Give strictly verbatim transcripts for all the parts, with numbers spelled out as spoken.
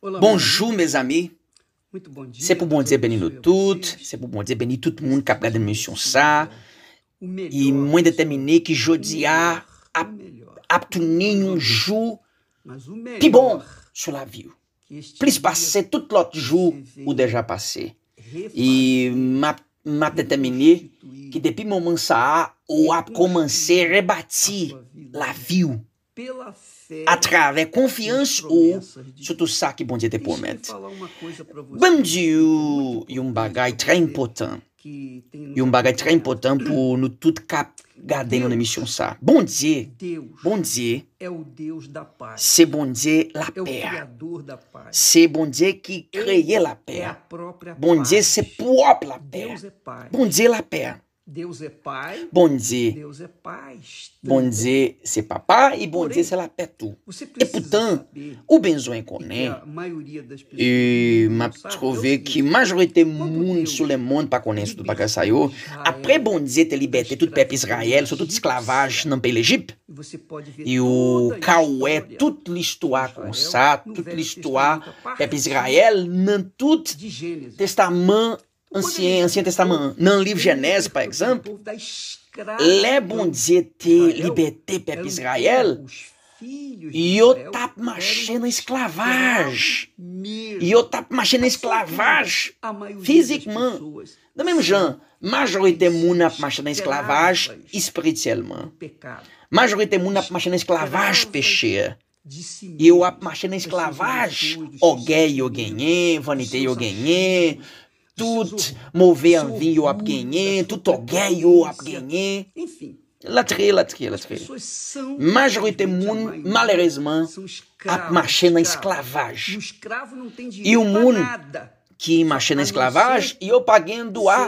Bonjou, mezanmi. Se pou Bondye beni nou tout. Se pou Bondye beni tout moun k ap gade emisyon sa. E mwen detèmine ki jodi a ap, ap tounen yon jou pi bon sou lavi w. Plis pase tout lòt jou ou deja pase. E m ap, m ap detèmine ki depi moman sa a, ou ap kòmanse rebati lavi w atravè konfyans ou sou tout sa ki Bondye te pwomèt. Ban m di w yon bagay trè enpòtan. Yon bagay trè enpòtan pou nou tout k ap gade nan emisyon sa. Bondye, Bondye, se Bondye lapè a. Se Bondye ki kreye lapè a. Bondye se pwòp lapè a. Bondye lapè a. Bondye, Bondye se papa e Bondye se lapè tou. Epoutan, ou bezwen konnen, e m ap twouve ki majorite moun sou lemonn pa konnen sou tout bagay sa yo. Apre Bondye te libète tout pèp Izrayèl sou tout esklavaj nan peyi Lejip, e ou ka wè tout listwa konsa, tout listwa pèp Izrayèl nan tout Testaman Ansyen, Ansyen Testaman an, nan liv Jènèz, pa egzanp, lè Bondye te libète pèp Izrayèl, yo t ap mache nan esklavaj. Yo t ap mache nan esklavaj fizikman. Nan menm jan, majorite moun ap mache nan esklavaj espirityèlman. Majorite moun ap mache nan esklavaj peche. Yo ap mache nan esklavaj ògèy yo genyen, vanite yo genyen, tout move anvi yo ap genyen, tout ògèy yo ap genyen. Latriye, latriye, latriye. Majorite moun, malerezman, ap mache nan esklavaj. Yon moun ki mache nan esklavaj, yo pa gen dwa,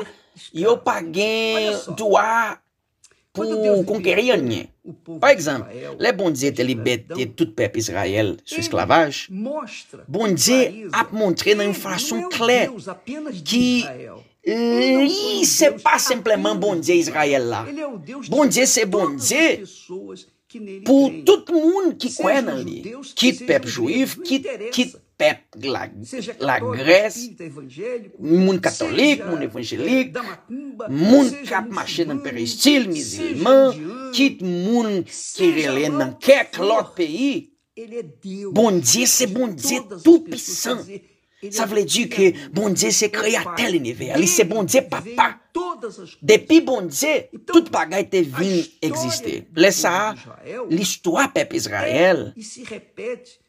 yo pa gen dwa pou konkeri anyen. Pa egzanp, lè Bondye te libète tout pèp Izrayèl sou esklavaj, Bondye ap montre nan yon fason klè ki li se pa senpleman Bondye Izrayèl la. Bondye se Bondye pou tout moun ki kwè nan li, kit pèp jwif, kit, kit pèp la, Lagrès, moun katolik, moun evanjelik, moun k ap mache nan peristil, mizilman, kit moun ki rele nan kèk lòt peyi. Bondye se Bondye toupisan. Sa vle di ke Bondye se kreyatè linivè. Li se Bondye papa. Depi Bondye, tout bagay te vin egziste. Lè sa a, listwa pèp Izrayèl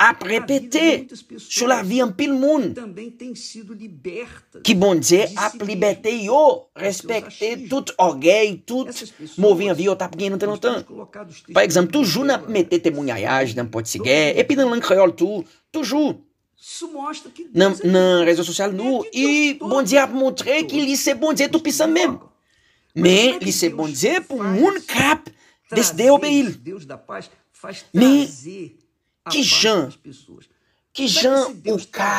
ap repete sou lavi anpil moun ki Bondye ap libète yo, respekte tout ògèy, tout move anvi yo t ap gen nan tan lontan. Pa egzanp, toujou n ap mete temwayaj nan pòtigè, epi nan lang kreyòl tou, toujou. Nan, nan rezo sosyal nou, e Bondye ap montre ki li se Bondye toupisan menm. Men, li se Bondye pou moun k ap deside obeyi l. Men, kijan, kijan ou ka,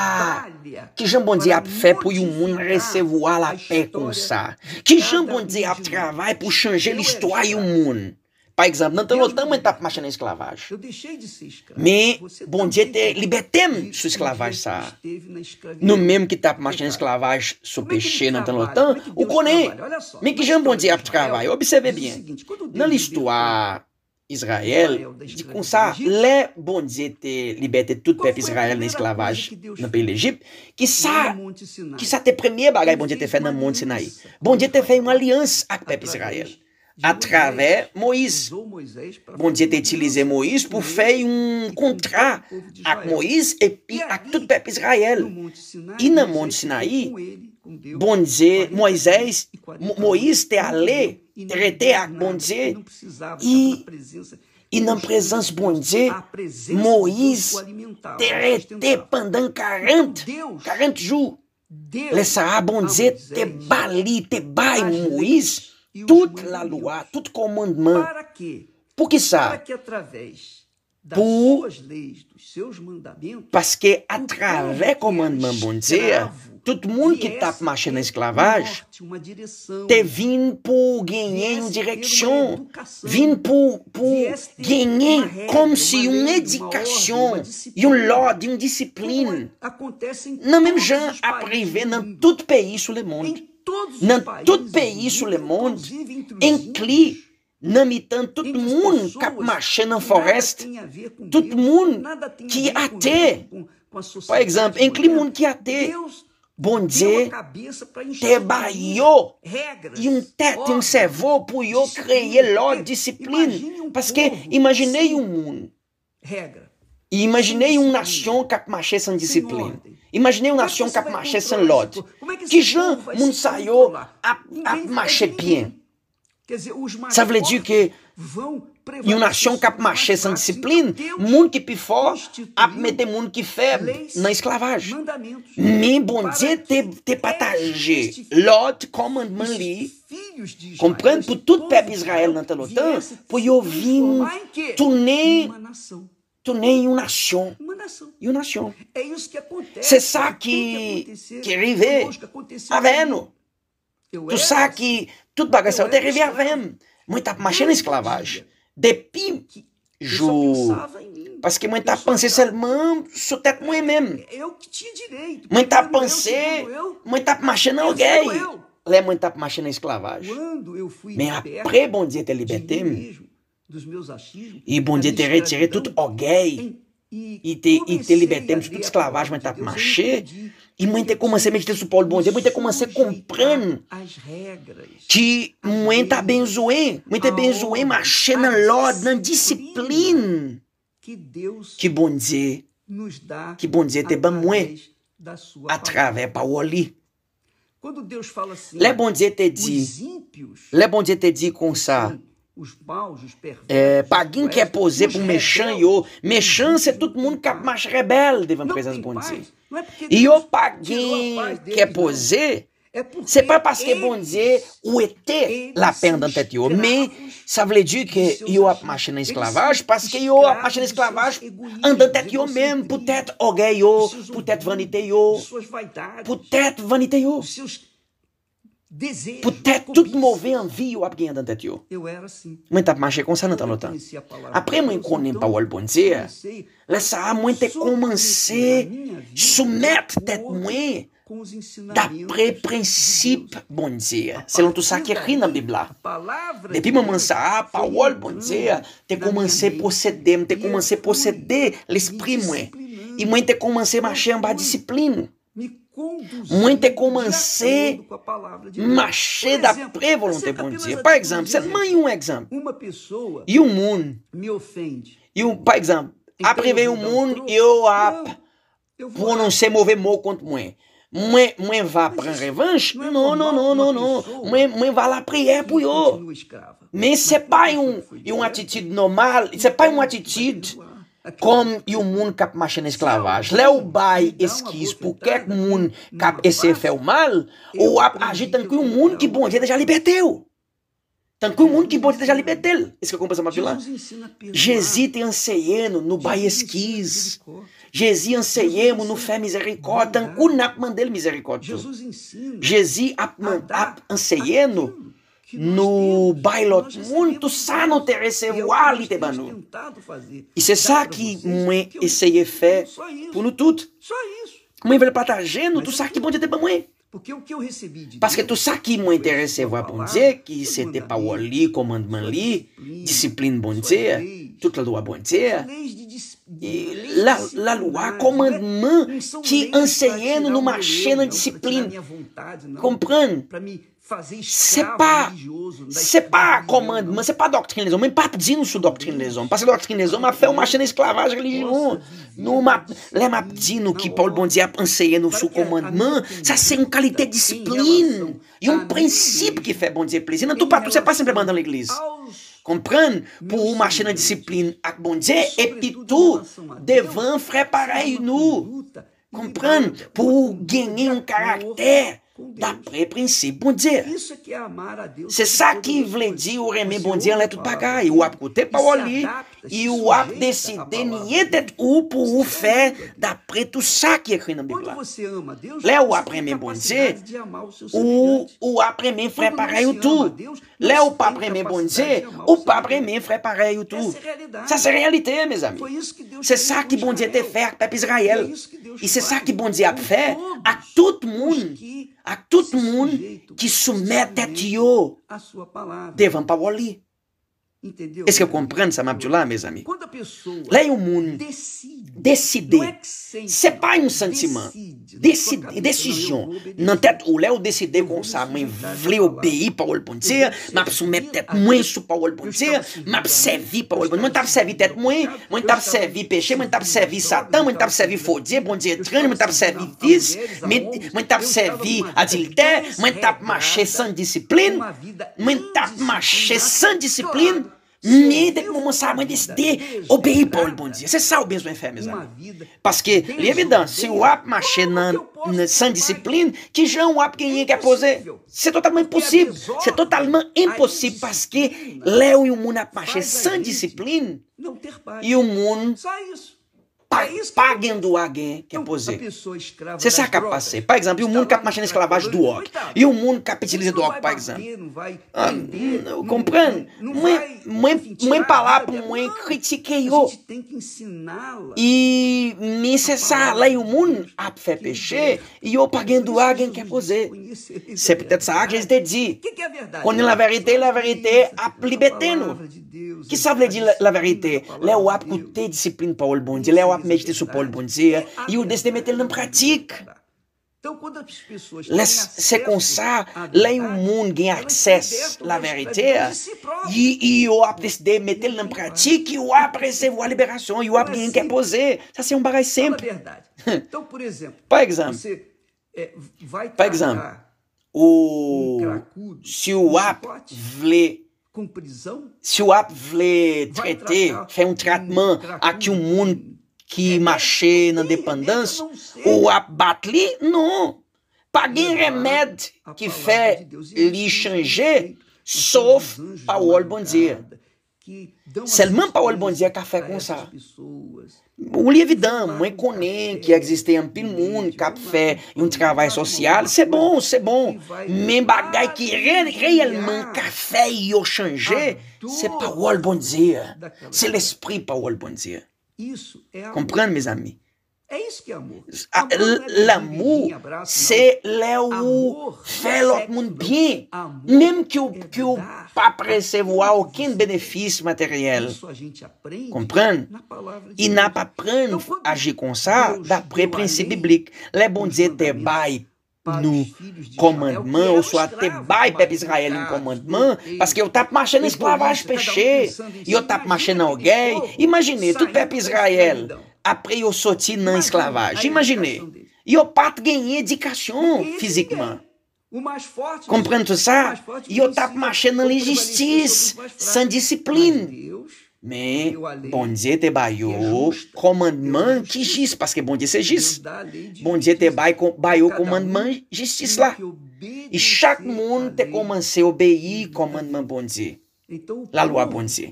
kijan Bondye ap fè pou yon moun resevwa lapè konsa? Kijan Bondye ap travay pou chanje listwa yon moun? Pa egzanp, nan tan lontan, mwen t ap mache nan esklavaj. Men, Bondye te libète m sou esklavaj sa a. Nou menm ki t ap mache nan esklavaj sou peche nan tan lontan, ou konnen. Men kijan Bondye ap travay? Obsève byen. Nan listwa Izrayèl, di konsa, lè Bondye te libète tout pèp Izrayèl nan esklavaj nan peyi Lejip, kisa, kisa te premye bagay Bondye te fè nan mòn Sinayi? Bondye te fè yon alyans ak pèp Izrayèl atravè Moyiz. Bondye te itilize Moyiz pou fè yon kontra ak Moyiz epi ak tout pèp Izrayèl. E nan mòn Sinayi, Bondye, Moyiz, Mo-, Moyiz te ale, te rete ak Bondye. E, e nan prezans Bondye, Moyiz te rete pandan karant, karant jou. Lè sa a, Bondye te ba li, te bay Moyiz tout lalwa, tout kòmandman. Poukisa? pou, paske atravè kòmandman Bondye a, tout moun ki t ap mache nan esklavaj te vin pou genyen yon direksyon, vin pou, pou genyen kòmsi yon edikasyon, yon lòd, yon disiplin. Nan menm jan ap rive nan tout peyi sou lemonn. Nan tout peyi sou lemonn, enkli nan mitan tout moun k ap mache nan Forest, tout moun ki ate, pa egzanp, enkli moun ki ate, Bondye te ba yo yon tèt, yon sèvo pou yo kreye lòd, disiplin. Paske imajine yon moun, imajine yon nasyon k ap mache san disiplin. Imajine yon nasyon k ap mache san lòd. Kijan moun sa yo ap, ap mache byen? Sa vle di ke yon nasyon k ap mache san disiplin, moun ki pi fò ap mete moun ki fèb nan esklavaj. Men Bondye te, te pataje lòd, kòmandman li, konprann, pou tout pèp Izrayèl nan tan lontan, pou yo vin tounen, tounen yon nasyon. Yon nasyon. Se sa ki, ki rive avè nou. Tout sa ki, tout bagay sa yo te rive avè m. Mwen t ap mache nan esklavaj. Depi jou, paske mwen t ap panse sèlman sou tèt mwen menm. Mwen t ap panse, mwen t ap mache nan ògèy. Lè mwen t ap mache nan esklavaj. Men apre Bondye te libète m, e Bondye te retire tout ògèy. Li te, li te libète m sou tout esklavaj mwen t ap mache. E mwen te kòmanse medite sou pawòl Bondye. Mwen te kòmanse konprann ki mwen ta bezwen, mwen te bezwen mache nan lòd, nan disiplin ki Bondye, ki Bondye te ban mwen atravè pawòl li. Lè Bondye te di, lè Bondye te di konsa, eh, pa gen kè poze pou mechan yo. Mechan se tout moun k ap mache rebèl devan prezans Bondye. Yo pa gen kè poze. Se pa paske Bondye wete lapè anndan tèt yo, men sa vle di ke yo ap mache nan esklavaj, paske yo ap mache nan esklavaj anndan tèt yo menm, poutèt ògèy yo, poutèt vanite yo, poutèt vanite yo, poutèt tout move anvi yo ap gen anndan tèt yo. Mwen t ap mache konsa nan tan lontan. Apre mwen konnen pawòl Bondye a, lè sa a mwen te kòmanse soumèt tèt mwen dapre prensip Bondye a, selon tout sa ki ekri nan Bib la. Depi moman sa a, pawòl Bondye a te kòmanse posede m, te kòmanse posede lespri mwen. E mwen te kòmanse mache anba disiplin. Mwen te kòmanse mache dapre volonte Bondye. Pa egzanp, sèlman yon egzanp. Yon moun, yon, pa egzanp, ap rive yon moun, yo ap pwononse move mo kont mwen. Mwen, mwen va pran revanch? Non, non, non, non, non. Mwen, mwen va lapriyè pou yo. Men se pa yon, yon atitid nòmal, se pa yon atitid kòm yon moun k ap mache nan esklavaj. Lè w bay eskiz pou kèk moun k ap eseye fè w mal, ou ap aji tankou yon moun ki Bondye deja libète w. Tankou moun ki Bondye deja libète l. Èske w konprann sa m ap di la? Jezi te anseye nou, nou bay eskiz. Jezi anseye nou, nou fè mizerikòd, tankou n ap mande l mizerikòd tou. Jezi ap, man- ap anseye nou, nou bay lòt moun tou sa nou te resevwa, li te ban nou. E se sa ki mwen eseye fè pou nou tout. Mwen vle pataje nou tou sa ki Bondye te ban mwen. Paske tou sa ki mwen te resevwa Bondye, ki se te pawòl li, kòmandman li, disiplin Bondye, tout lalwa Bondye, e la, lalwa, kòmandman ki anseye nou, nou mache nan disiplin. Konprann? Se pa, se pa kòmandman, se pa doktrin lezòm. Mwen p ap di nou sou doktrin lezòm. Paske doktrin lezòm ap fè w mache nan esklavaj relijyon. Nou, m ap, lè m ap di nou ki pawòl Bondye ap anseye nou sou kòmandman, sa se yon kalite disiplin, yon prensip ki fè Bondye plezi. Nan toupatou, se pa senpleman nan legliz. Konprann, pou ou mache nan disiplin ak Bondye, epi tou devan frè parèy nou. Konprann, pou ou genyen yon karaktè dapre prensip Bondye. Se sa ki vle di ou renmen Bondye anlè tout bagay. Ou ap koute pawòl li, e w ap deside niye tèt ou pou ou fè dapre tou sa ki ekri nan Bib la. Lè w ap renmen Bondye, ou, ou ap renmen frè parèy ou tou. Lè ou p ap renmen Bondye, ou p ap renmen frè parèy ou tou. Sa se reyalite, mezanmi. Se sa ki Bondye te fè ak pèp Izrayèl. E se sa ki Bondye ap fè ak tout moun, ak tout moun ki soumèt tèt yo devan pawòl li. Èske w konprann sa m ap di w la, mezanmi? Lè yon moun deside, se pa yon santiman, deside, desizyon nan tèt ou, lè ou deside konsa, mwen vle obeyi pawòl Bondye, m ap soumèt tèt mwen sou pawòl Bondye, m ap sèvi pawòl Bondye, mwen t ap sèvi tèt mwen, mwen t ap sèvi peche, mwen t ap sèvi Satan, mwen t ap sèvi fo dye, bondye etranj, mwen t ap sèvi vis, mwen, mwen t ap sèvi adiltè, mwen t ap mache san disiplin, mwen t ap mache san disiplin, men depi moman sa a, mwen deside obeyi pawòl Bondye. Se sa w bezwen fè, mezanmi. Paske, li evidan, si w ap mache nan, nan, san disiplin, ki jan w ap genyen kè poze? Se totalman enposib. Se totalman enposib paske lè yon moun ap mache san disiplin, yon moun pa, pa gen dwa gen kè poze. Se sa k ap pase. Pa egzanp, yon moun k ap mache nan esklavaj dwòg, yon moun k ap itilize dwòg, pa egzanp. Ah, ou konprann? Mwen, mwen, mwen pa la pou mwen kritike yo. E, men se sa, lè yon moun ap fè peche, yo pa gen dwa gen kè poze. Se poutèt sa a Jezi te di, konnen laverite, laverite ap libète nou. Ki sa vle di la, laverite? Lè w ap koute disiplin pawòl Bondye, lè w ap medite sou pawòl Bondye, e w deside mete l nan pratik. Lè, se konsa, lè yon moun gen aksè laverite, e, e yo ap deside mete l nan pratik, yo ap resevwa liberasyon, yo ap gen kè poze. Sa se yon bagay senp. Pa egzanp, pa egzanp, ou, si w ap vle, si w ap vle trete, fè yon tratman ak yon moun ki mache nan depandans, ou ap bat li? Non. Pa gen remèd ki fè li chanje, sof pawòl Bondye. Sèlman pawòl Bondye ka fè konsa. Ou li evidan, mwen konnen ki egziste anpil moun k ap fè yon travay sosyal. Se bon, se bon. Men bagay ki re-, reyèlman ka fè yo chanje, se pawòl Bondye. Se lespri pawòl Bondye. Konprann, mezanmi? A, l-, lanmou, se lè ou fè lòt moun byen, menm ke w, ke w p ap resevwa okenn benefis materyèl. Konprann? E n ap aprann aji konsa dapre prensip biblik. Lè Bondye te bay nou kòmandman, oswa te bay pèp Izrayèl yon kòmandman, paske yo t ap mache nan esklavaj peche, yo t ap mache nan ògèy. Imajine, tout pèp Izrayèl, apre yo soti nan esklavaj, imajine, yo pa t genyen edikasyon fizikman. Konprann tou sa, yo t ap mache nan lenjistis, san disiplin. Men, Bondye te ba yo kòmandman ki jis, paske Bondye se jis. Bondye te bay, ba yo kòmandman jistis la. E chak moun te kòmanse obeyi kòmandman Bondye, lalwa Bondye.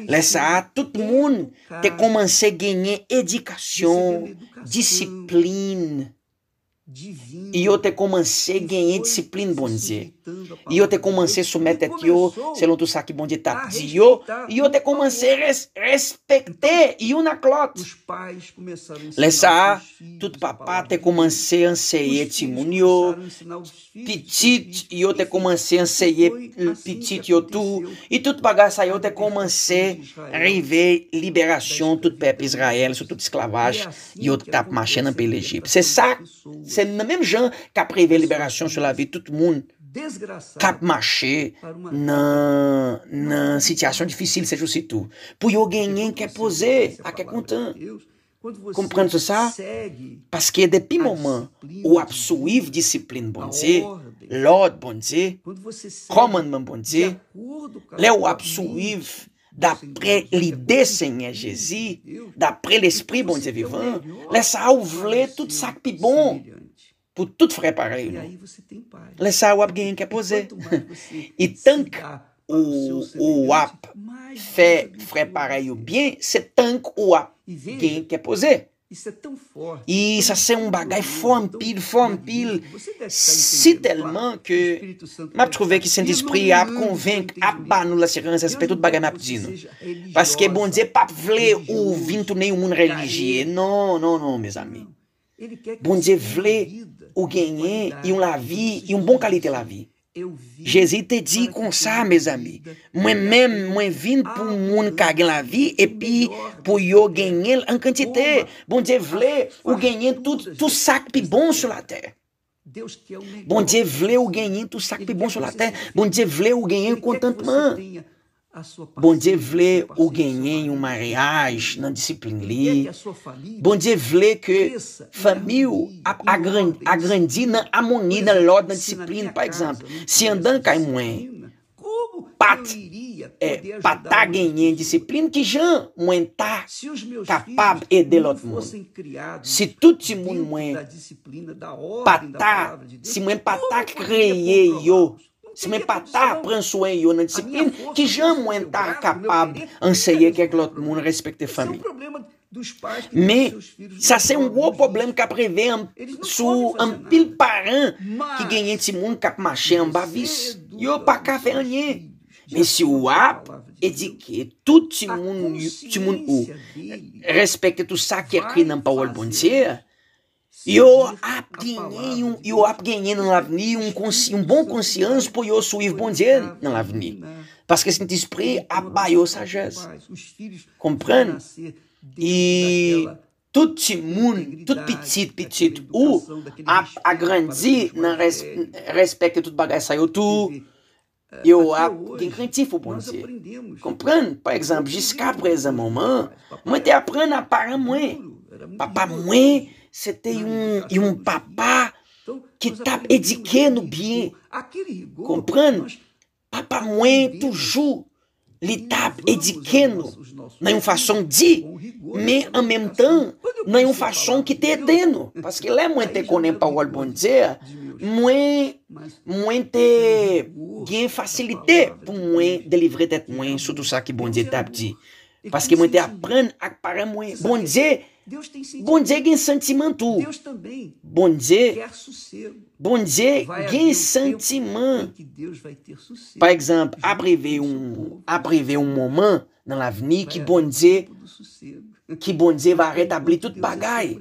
Lè sa a, tout moun te kòmanse genyen edikasyon, disiplin. E yo te kòmanse genyen disiplin Bondye. E yo te kòmanse soumèt tèt yo selon tou sa ki Bondye t ap di yo. E yo te kòmanse res-, respekte youn ak lòt. Lè sa a, tout papa te kòmanse anseye timoun yo. Pitit yo te kòmanse anseye pitit yo tou. E tout bagay sa yo te kòmanse rive liberasyon tout pèp Izrayèl sou tout esklavaj yo t ap mache nan peyi Lejip. Se sa, se nan menm jan k ap rive liberasyon sou lavi tout moun k ap mache nan, nan sitiyasyon difisil sejousi tou, pou yo genyen kè poze ak kè kontan. Konprann sou sa? Paske depi moman ou ap suiv disiplin Bondye, lòd Bondye, kòmandman Bondye, lè w ap suiv dapre lide Senyè Jezi, dapre Lespri Bondye vivan, lè sa a ou vle tout sa k pi bon pou tout frè parèy nou. Lè sa a w ap genyen kè poze. E tank ou, ou ap fè frè parèy ou byen, se tank ou ap gen kè poze. E sa se yon bagay fò anpil, fò anpil, si tèlman ke m ap twouve ke Sentespri a ap konvenk, ap ba nou lasirans, respè tout bagay m ap di nou. Paske Bondye p ap vle ou vin tounen yon moun relijye. Non, non, non, mezanmi. Bondye vle ou genyen yon lavi, yon bon kalite lavi. Jezi te di konsa, mezanmi, mwen menm, mwen vin pou moun ka gen lavi, epi pou yo genyen l an kantite. Bondye vle ou genyen tout, tout sa k pi bon sou latè. Bondye vle ou genyen tout sa k pi bon sou latè. Bondye vle ou genyen kontantman. Bondye vle ou genyen yon maryaj nan disiplin li. Bondye vle ke fanmi w ap agran-, agrandi nan amoni, nan lòd, nan disiplin. Pa egzanp, si anndan kay mwen pa t, eh, pa ta genyen disiplin, ki jan mwen ta kapab ede lòt moun? Si tout timoun mwen pa ta, si mwen pa ta kreye yo, si mwen pa ta pran swen yo nan disiplin, ki jan mwen ta kapab anseye kèk lòt moun respekte fanmi? Men, sa se yon gwo pwoblèm k ap rive an-, sou anpil paran ki genyen timoun k ap mache anba vis. Yo pa ka fè anyen. Men si w ap edike tout timoun, timoun ou respekte tout sa ki ekri nan pawòl Bondye a, yo ap genyen yon, yo ap genyen nan lavni yon konsi-, yon bon konsyans pou yo swiv Bondye nan lavni. Paske Sentespri ap ba yo sajès. Konprann? E tout timoun, tout pitit, pitit ou ap agrandi nan res-, respekte tout bagay sa yo tou. Yo ap gen krentif pou Bondye. Konprann? Pa egzanp, jiska prezan moman, mwen te aprann a paran mwen. Papa mwen, se te yon, yon papa ki t ap edike nou byen. Konprann? Papa mwen toujou, li t ap edike nou nan yon fason di, men an menm tan, nan yon fason ki te ede nou. Paske lè mwen te konnen pawòl Bondye a, mwen, mwen te gen fasilite pou mwen delivre tèt mwen sou tout sa ki Bondye t ap di. Paske mwen te aprann ak paran mwen. Bondye, Bondye gen santiman tou. Bondye, Bondye gen santiman. Pa egzanp, ap rive yon, ap rive yon moman nan lavni ki Bondye, ki Bondye va retabli tout bagay.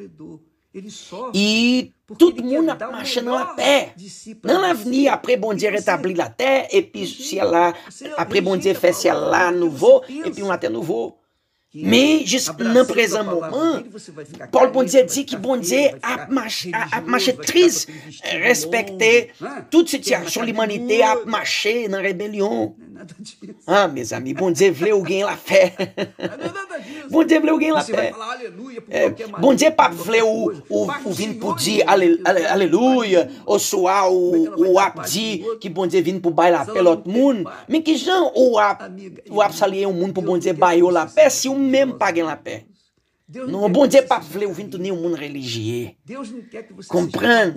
E tout moun ap mache nan lapè. Nan lavni, apre Bondye retabli latè, epi syèl la, apre Bondye fè syèl la nouvo, epi yon latè nouvo. Men, jis nan prezan moman, pawòl Bondye di ki Bondye ap mache, a-, ap mache tris, respekte tout sitiyasyon limanite ap mache nan rebelyon. Ah, mezanmi, Bondye vle ou gen lapè. Bondye vle ou gen lapè. Eh, Bondye p ap vle ou, ou, ou vin pou di ale-, ale-, alelouya, oswa ou, ou ap di ki Bondye vin pou bay lapè lòt moun. Men ki jan ou ap, ou ap salye yon moun pou Bondye ba yo lapè si ou menm pa gen lapè? Non, Bondye p ap vle ou vin tounen yon moun relijye. Konprann?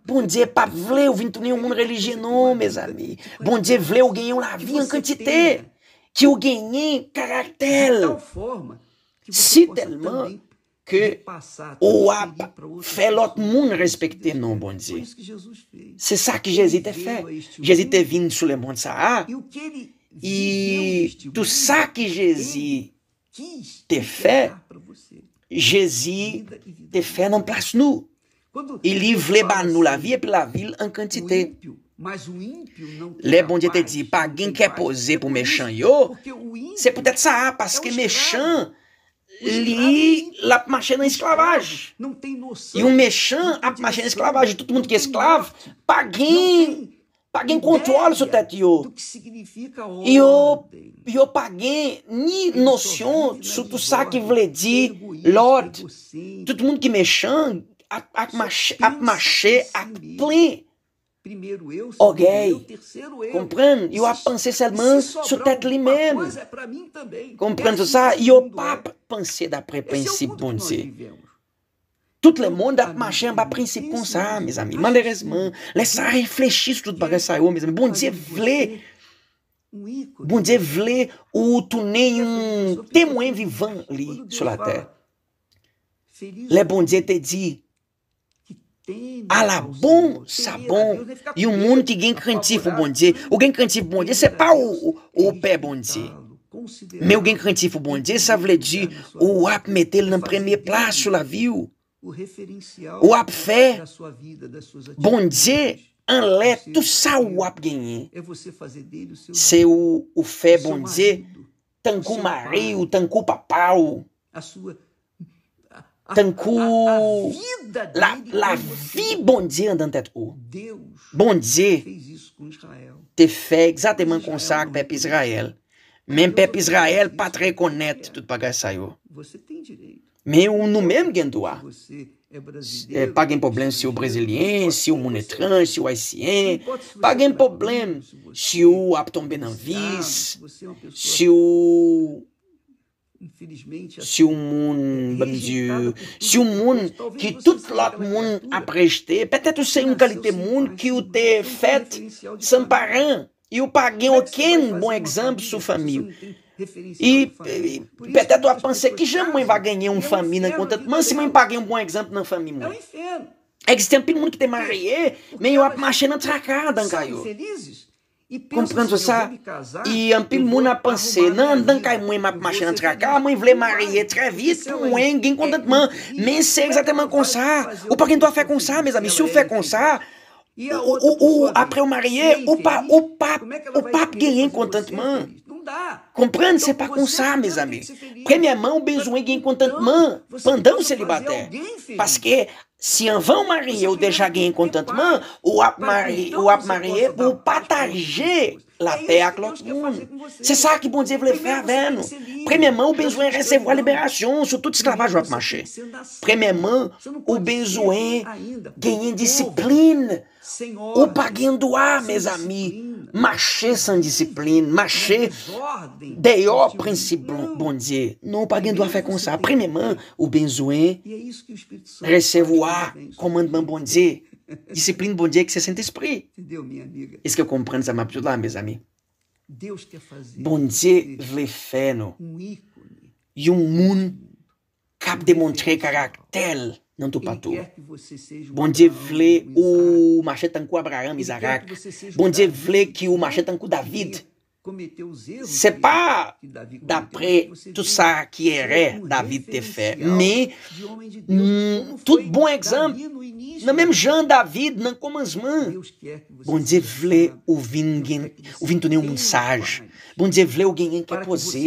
Bondye p ap vle ou vin tounen yon moun relijye, non, mezanmi. Bondye vle ou gen yon lavi an kantite, ki ou genyen karaktè l. Si tèlman ke ou ap fè lòt moun respekte non Bondye. Se sa ki Jezi te fè. Jezi te vin sou lemonn sa a. E tout sa ki Jezi te fè, Jezi te fè nan plas nou. E li vle ba nou lavi epi lavi l an kantite. Lè Bondye te di, "Pa gen kè poze pou mechan yo," se poutèt sa a, paske mechan, li, l ap mache nan esklavaj. Yon mechan ap mache nan esklavaj. Tout moun ki esklav, pa gen, pa gen kontwòl sou tèt yo. Yo, yo pa gen ni nosyon sou tout sa ki vle di lòd. Tout moun ki mechan ap, ap mache, ap mache ak plen ògèy. Konprann? Yo ap panse sèlman sou tèt li menm. Konprann sou sa? Yo p ap panse daprè prensip Bondye. Tout lemonn ap mache anba prensip konsa, mezanmi. Malerezman, lè sa reflechi sou tout bagay sa yo, mezanmi, Bondye vle Bondye vle ou tounen yon temwen vivan li sou latè. Lè Bondye te di, ala bon sa bon, yon moun ki gen krentif pou Bondye. Ou gen krentif pou Bondye, se pa ou, ou, ou pè Bondye. Men ou gen krentif pou Bondye, sa vle di ou ap mete l nan premye plas sou lavi w. Ou ap fè Bondye anlè tout sa w ap genyen. Se ou, ou fè Bondye tankou mari ou, tankou papa ou, tankou la, lavi Bondye anndan tèt ou. Bondye te fè egzakteman konsa ak pèp Izrayèl. Men pèp Izrayèl pa t rekonèt tout bagay sa yo. Men ou, nou menm gen dwa. Eh, pa gen pwoblèm si w brezilyen, si w moun etranj, si w ayisyen. Pa gen pwoblèm si w ap tonbe nan vis, si w, si w moun, ban m di, si w moun ki tout lòt moun ap rejte. Petèt ou se yon kalite moun ki ou te fèt san paran. E ou pa gen okenn bon egzanp sou fanmi w. E, e, petèt w ap panse, kijan mwen va genyen yon fanmi nan kontantman si mwen pa gen yon bon egzanp nan fanmi mwen? Egziste anpil moun ki te marye, men yo ap mache nan traka anndan kay yo. Konprann sou sa? E anpil moun ap panse, nan anndan kay mwen m ap mache nan traka, mwen vle marye trè vit pou mwen gen kontantman. Men se egzakteman konsa. Ou pa gen dwa fè konsa, mezanmi. Si w fè konsa, ou, ou, ou, ou, apre w marye, ou pa, ou pa, ou p ap genyen kontantman. Konprann, se pa konsa, mezanmi. Premyèman, ou bezwen gen kontantman pandan w selibatè. Paske si anvan w marye, ou deja genyen kontantman, ou ap marye, ou ap marye pou w pataje lapè ak lòt moun. Se sa ki Bondye vle fè avè nou. Premyèman, ou bezwen resevwa liberasyon sou tout esklavaj w ap mache. Premyèman, ou bezwen genyen disiplin. Ou pa gen dwa, mezanmi, mache san disiplin, mache deyò prensip Bon-, Bondye. Non, ou pa gen dwa fè konsa. Premyèman, ou bezwen resevwa kòmandman Bondye, disiplin Bondye ki se Sentespri. Èske w konprann sa m ap di w la, mezanmi? Bondye vle fè nou yon moun k ap demontre karaktè l nan toupatou. Bondye vle ou mache tankou Abraram, Izarak. Bondye vle ki ou mache tankou David. Se pa dapre tout sa ki erè David te fè, men, mm, tout bon egzanp, nan menm jan David, nan kòmansman, Bondye vle ou vin gen, ou vin tounen yon moun saj. Bondye vle ou genyen kè poze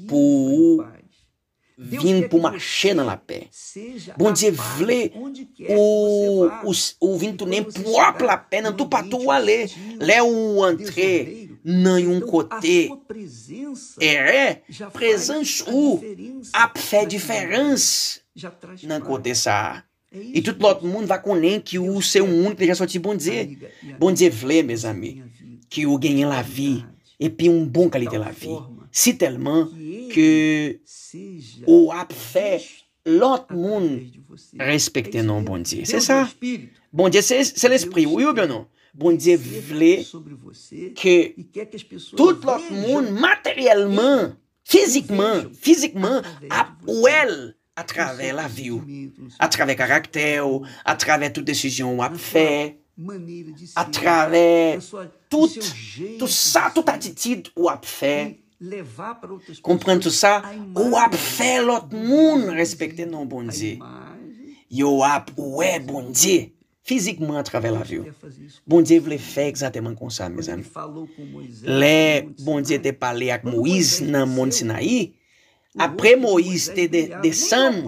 pou ou vin pou mache nan lapè. Bondye vle ou, ou, ou vin tounen pwòp lapè nan toupatou ou ale. Lè ou antre nan yon kote erè, prezans ou ap fè diferans nan kote sa a. E tout lòt moun va konnen ki ou se yon moun ki deja sòti Bondye. Bondye vle, mezanmi, ki ou genyen lavi, epi yon bon kalite lavi. Si tèlman ke ou ap fè lòt moun respekte non Bondye. Se sa. Bondye se, se lespri, wi oubyen non? Bondye vle ke tout lòt moun materyèlman, fizikman, fizikman, ap wè l atravè lavi w, atravè karaktè w, atravè tout desizyon w ap fè, atravè tout, tout sa, tout atitid w ap fè. Konprann tout sa, w ap fè lòt moun respekte non Bondye. Yo ap wè Bondye fizikman atravè lavi w. Bondye vle fè egzakteman konsa, mezanmi. Lè Bondye te pale ak Moyiz nan mòn Sinayi, apre Moyiz te de-, desann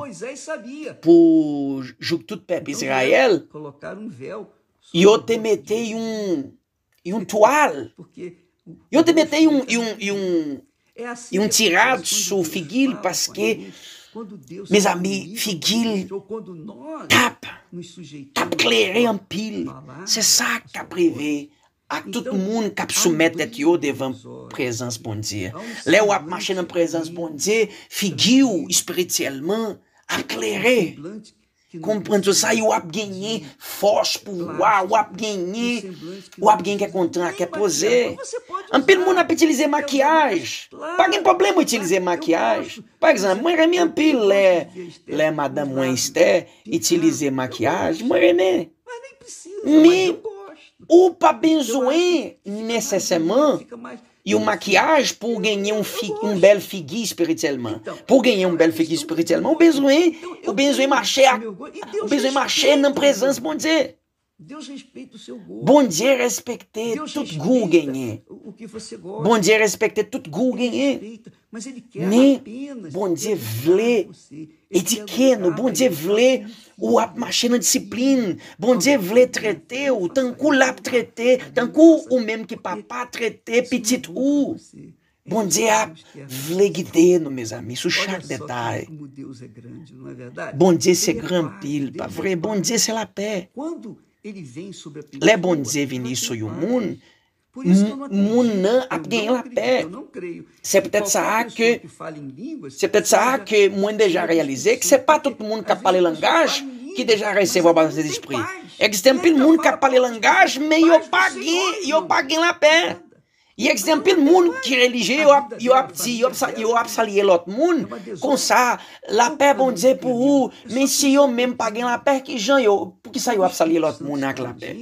pou jouk tout pèp Izrayèl, yo te mete yon, yon twal. Yo te mete yon, yon, yon, yon ti rad sou figi l paske, mezanmi, figi l t ap, t ap klere anpil. Se sa k ap rive ak tout moun k ap soumèt tèt yo devan prezans Bondye. Lè w ap mache nan prezans Bondye, figi w espirityèlman ap klere. Konprann sou sa, w ap genyen fòs, pouvwa, w ap genyen, w ap genyen kè kontan ak kè poze. Anpil moun ap itilize makiyaj. Pa gen pwoblèm ou itilize makiyaj. Pa egzanp, mwen renmen anpil lè, lè madanm mwen Esther itilize makiyaj. Mwen renmen. Men, ou pa bezwen nesesèman yon makiyaj pou w genyen yon, fi, yon bèl figi espirityèlman. Pou w genyen yon bèl figi espirityèlman, ou bezwen, ou bezwen mache ak, ou bezwen mache nan prezans Bondye. Bondye respekte tout gou w genyen. Bondye respekte tout gou w genyen. Men Bondye vle edike nou. Bondye vle ou ap mache nan disiplin. Bondye vle trete w tankou l ap trete, tankou ou menm ki papa trete pitit ou. Bondye ap vle gide nou, mezanmi, sou chak detay. Bondye se gran anpil, pa vre? Bondye se lapè. Lè Bondye vini sou yon moun, moun nan ap gen lapè. Se petèt sa a ke se petèt sa a ke mwen deja reyalize ke se pa tout moun k ap pale langaj ki deja resevwa batisèm Sentespri. Egziste anpil moun k ap pale langaj, men yo pa gen, yo pa gen lapè. Egziste anpil moun ki relijye, yo ap, yo ap di, yo ap, yo ap salye lòt moun konsa, lapè Bondye pou ou, men si yo menm pa gen lapè, ki jan yo, poukisa yo ap salye lòt moun ak lapè?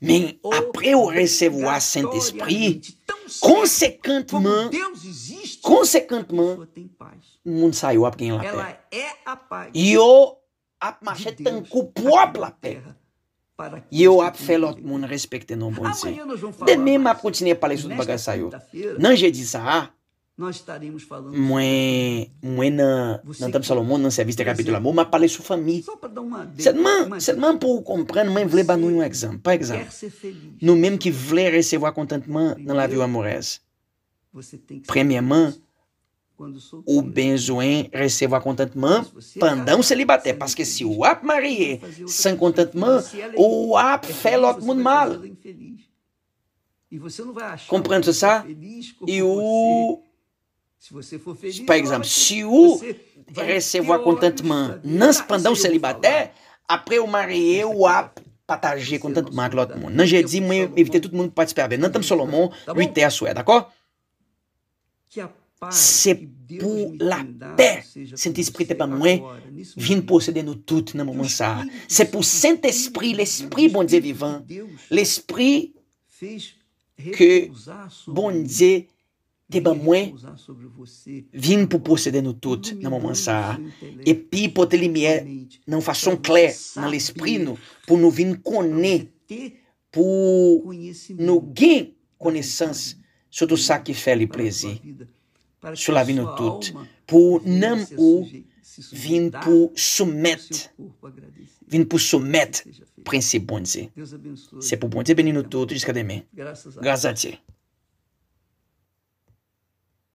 Men apre w resevwa Sentespri, konsekantman, konsekantman, moun sa yo ap gen lapè. Yo ap mache tankou pwòp lapè. Yo ap fè lòt moun respekte non Bondye. Demen, m ap kontinye pale sou tout bagay sa yo. Nan jedi sa a, mwen, mwen nan, nan Tanp Salomon, nan sèvis de kapitol la, m ap pale sou fanmi. Sèlman, sèlman pou w konprann, mwen vle ba nou yon egzanp. Pa egzanp, nou menm ki vle resevwa kontantman nan lavi w amorèz. Premyèman, ou bezwen resevwa kontantman pandan w selibatè, paske si w ap marye san kontantman, w ap fè lòt moun mal. Konprann sou sa? E ou, pa egzanp, si ou resevwa kontantman nan pandan w selibatè, apre w marye, w ap pataje kontantman ak lòt moun. Nan jedi, mwen envite tout moun pou patisipe avè m nan Tanp Solomon, uit è aswè, dakò? Se pou lapè Sentespri te ban mwen vin posede nou tout nan moman sa a. Se pou Sentespri, Lespri Bondye vivan, Lespri ke Bondye te ban mwen vin pou posede nou tout nan moman sa a. Epi pote limyè nan yon fason klè nan lespri nou, pou nou vin konnen, pou nou gen konesans, sitou sa ki fè li plezi sou lavi nou tout, pou nanm ou vin pou soumèt, vin pou soumèt prensip Bondye. Se pou Bondye beni nou tout jiska demen. Gras a Dye.